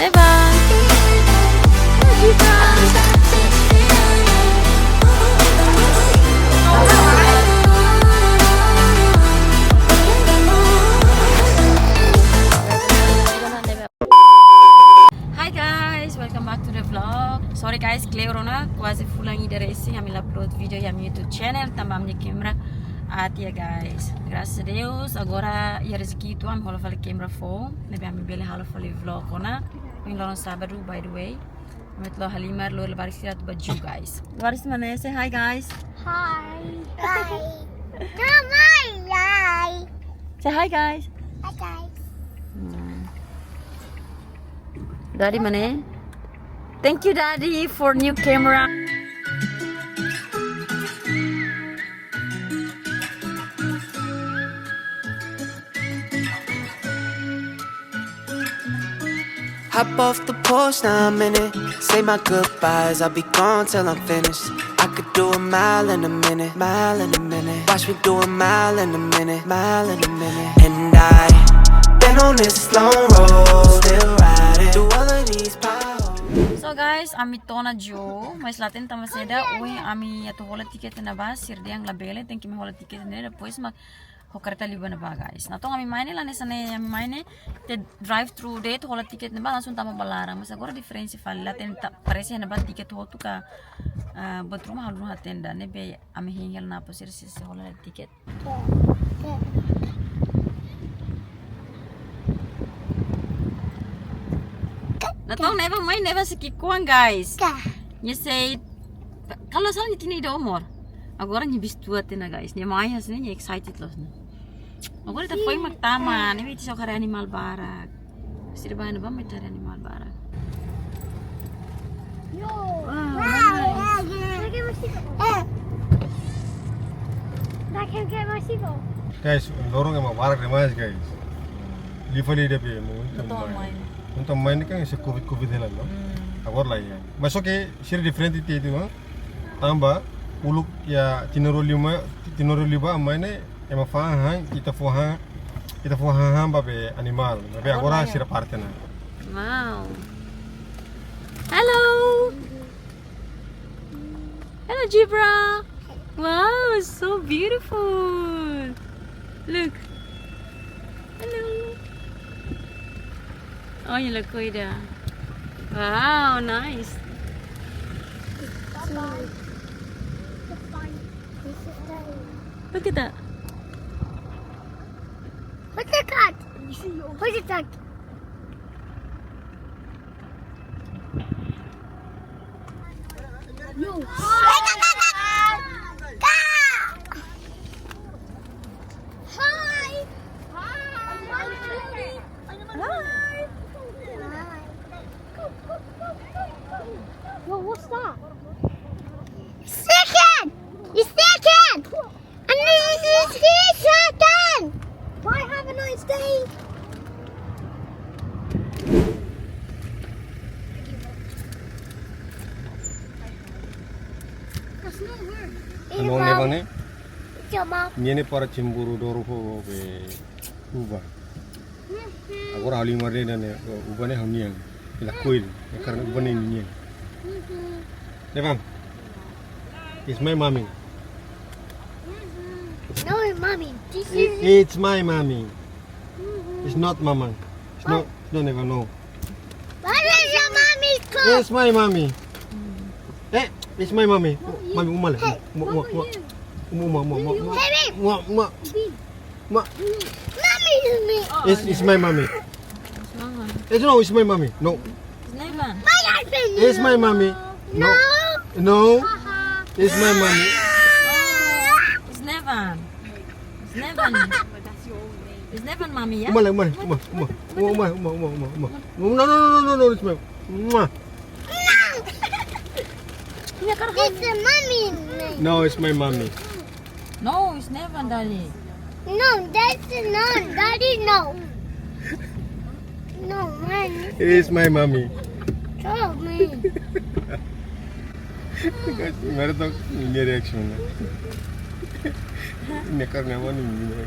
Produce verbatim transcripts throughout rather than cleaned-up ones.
Bye bye. Hi guys, welcome back to the vlog. Sorry guys, kleur ona, kuaze fulan ida resin ami la upload vídeo iha ami YouTube channel, tanba ami-nia kámera aat ya guys. Graças a Deus, agora iha rezeki uitoan ami hola fali kámera foun, ne'ebé ami bele halo fali vlog ona. Ohin loron sábadu, by the way. Ami atu la'o halimar, lori labarik sira atu bá zoo, guys. Labarik sira mana? Say hi, guys. Hi. Hi. Come on, hi. Say hi, guys. Hi, guys. Hmm. Daddy mana? Thank you, Daddy, for new camera. Hop off the porch, now I'm in it. Say my goodbyes, I'll be gone till I'm finished. I could do a mile in a minute, mile in a minute. Watch me do a mile in a minute, mile in a minute. And I been on this long road, still riding through all of these potholes. So guys, ami to'o ona zoo, mas la hatene tanba saida, ohin ami atu hola tiket ne'ebá, sira dehan labele, tenke mai hola tiket ne'e, depois mak ho kareta liu ba ne'ebá, guys. Entaun ami mai ne'e la hanesan ne'e, ami mai ne'e, ita drive through de'it, hola tiket ne'ebá, langsung tama ba laran. Mas agora diferensa fali, la hatene, parese iha ne'ebá tiket hotu ka, ah, buat ruma halo ruma hatene ida, ne'ebé ami hein hela napo sira sei hola tiket. Entaun Neva mai, Neva sei ki'ikoan, guys. Ka. Nia sei, kalau la sala nia tinan ida umur. Agora nia bestua tiha ona, guys. Nia mai hanesan ne'e, nia excited loos ona. Agora ita foin mak tama, ne'ebé ita sei haree animál barak. Sira bá ne'ebá mak ita haree animál barak. Yo. Wow, nice. Look at my seagull. Look at my seagull. Guys, loron ema barak demais, guys. Liu fali ida be, ema, entaun mai. Entaun mai ne'e kan sei covid, covid hela, no? Hmm. Agora la iha. Mas oke, sira diferente tiha itu, ha? Tanba uluk iha tinan rua liubá, tinan rua liubá mai ne'e, ema fó hahán, ita fó hahán, ita fó hahán ba be animál. Tapi agora sira parte ona. Wow. Hello. Hello, zebra. Wow, so beautiful. Look. Hello. Oh, nia la ko'alia. Wow, nice. Bye-bye. Look at that. What's the cat? What's the cat? No. Hi. Hi. Hi. Yo, what's that? Second! It's second! And this is the second! Bye, have a nice day! That's not her. Anu, Neva ne'e? It's your mom. Nia ne'e para cemburu doro ho be uva. Agora ha'u halimar de'it ona ne'e, uva ne'e ha'u-nian. Nia la ko'alia, ya karena uva ne'e nian. Neva. It's my mommy. No, mommy. This is. It's my mommy. It's not mama. It's not, no, Neva, no. What is your mommy called? It's my mommy. Eh, it's my mommy. Mommy, uma le. Hey, uma, uma, uma. Uma, uma, uma, uma, uma. Hey, babe. Uma, uma. Ma. Mommy is me. It's, it's my mommy. It's mama. It's, no, it's my mommy. No. It's Neva. My husband. It's my mommy. No. No. No. Haha. It's my mommy. Oh, it's Neva. It's Neva. It's Neva, mommy, ya? Uma le, uma le, uma, uma. Uma, uma, uma, uma, uma, uma. No, no, no, no, no, no, it's my. Mwah. It's the mommy. No, it's my mommy. No, it's Neva, daddy. No, that's not daddy, no. No, man. It is my mommy. Tell me. Guys, mari tok nia reaction. Nia karena mana ini?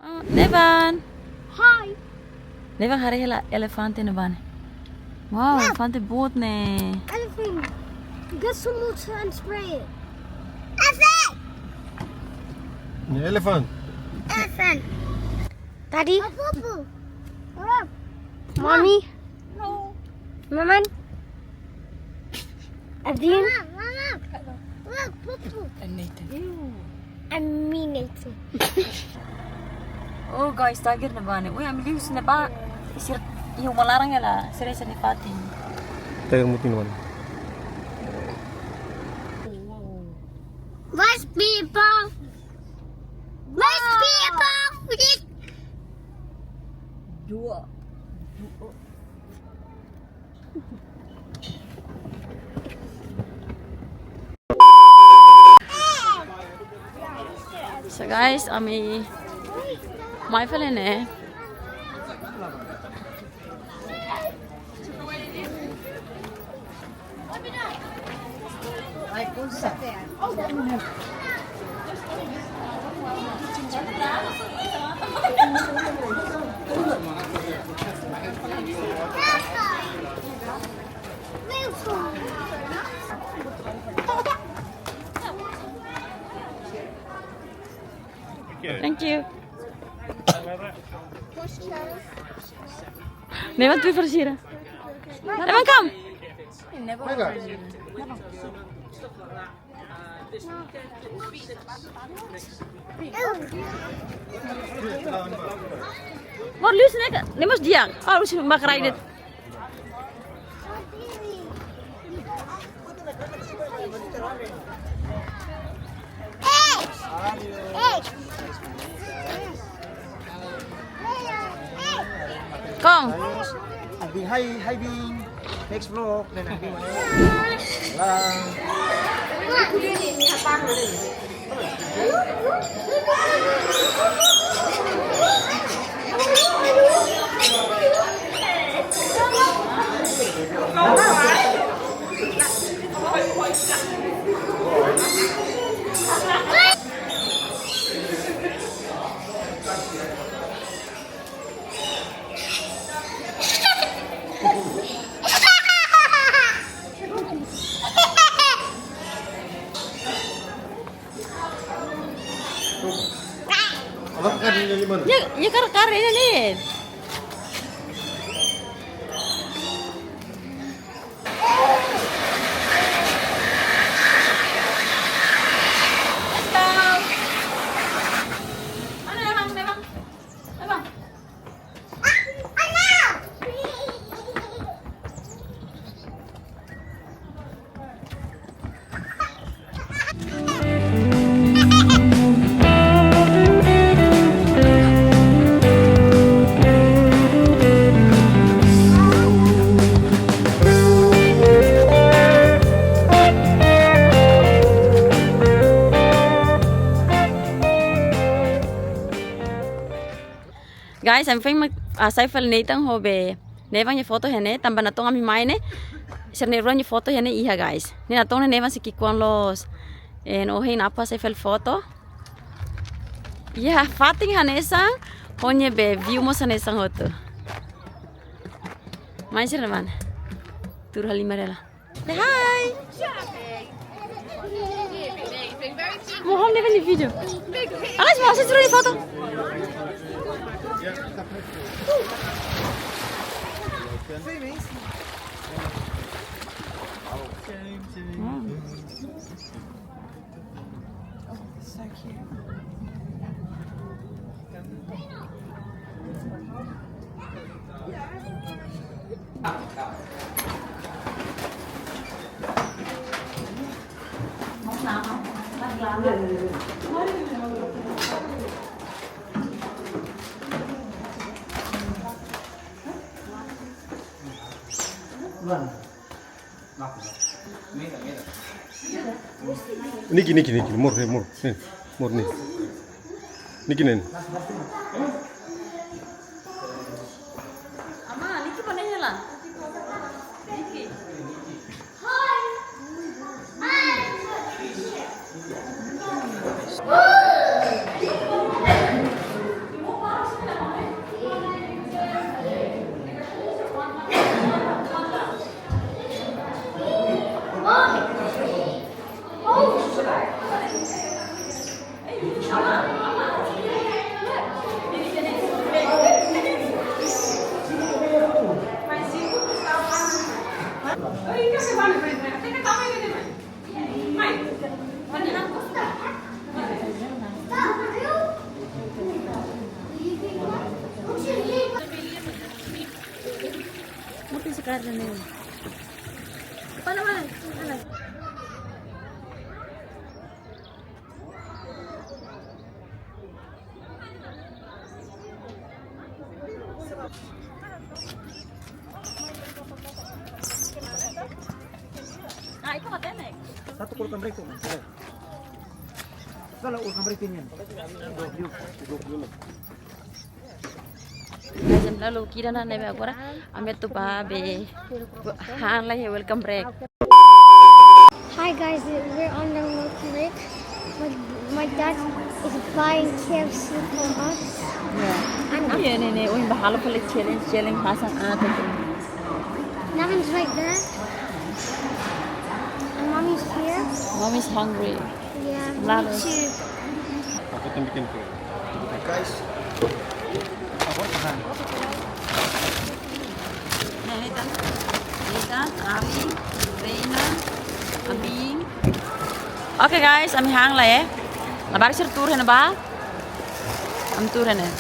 Ah, Nevan. Hi. Nevan haree hela elefante ne'ebá ne'e. Wow, yeah, elefante boot ne'e. Elephant. Get some water and spray it. Elephant. Ne'e elefante. Elephant. Daddy. Pupu. Mommy. No. Maman. Adin. Mama, mama. Look, pupu. And Nathan. Ew. And me, Nathan. Oh, guys, tiger ne'ebá ne'e. Ui, ami liu husi ne'ebá. Sira, iha uma laran hela, sira sira-nia fatin. Tiger mutin ne'ebá ne'e. Watch people. Watch people. Dua. Dua. So guys, ami mai fali ne'e. Thank you. Nevan tuir fali sira. Nevan, come. Bor liu sini ka, ne'e mós di'ak. Oh, liu sini mak rai de'it. Kong. Abi, hi, hi, Bing. Next vlog, dan abi mana? Lah. Abang kan ini gimana? Ya, ya kar-kar ini nih. Let's go. Mana memang, memang, memang. Guys, ami foin mak, ah, hasai fali Nathan ho be Nevan nia foto iha ne'e, tanba natoon ami mai ne'e, sira na'in-rua nia foto iha ne'e iha, guys. Ne'e natoon ne'e Nevan sei ki'ikoan loos. Eh, no hein apa hasai fali foto. Ya, fatin hanesan, ho nia be view mós hanesan hotu. Mai sira mana? Tuur halimar hela. Say hi. Mohon dia beli video. Alas mau saya suruh di foto. Hmm. Oh, so cute. Niki, niki, niki, mor, mor, nih, mor, nih. Niki, nen. Ama, niki mana ya, la? Niki. Mungkin sekarang ini. Apa namanya? Mana? Ah, itu katanya. Satu kulkam break tuh, Mas. Kalau kulkam break ini. Dua puluh, dua puluh. Jam lalu kira na nebe agora. Ami atu bá be han lai iha welcome break. Hi guys, we're on the welcome break. My, my dad is buying K F C for us. Yeah. And I'm Yeah, ne'e, ne'e, ohin bá halo fali challenge, challenge hanesan aat. Nothing's right there. And mommy's here. Mommy's hungry. Yeah, me Lalu. too. Aku tuh bikin tuh. Guys. Apa tahan? Nah, ini kan. Ini kan, Rami, Reina, Abing. Oke guys, ami han lai ya. Labarik sira tuur iha ne'ebá. Ami tuur iha ne'e.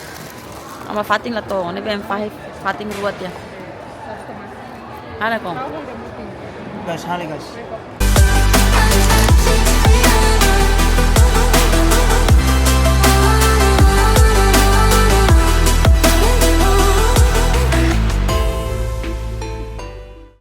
Ami fatin la to'o, ne'ebé fahe fatin rua tiha. Halo kon. Guys, halo guys.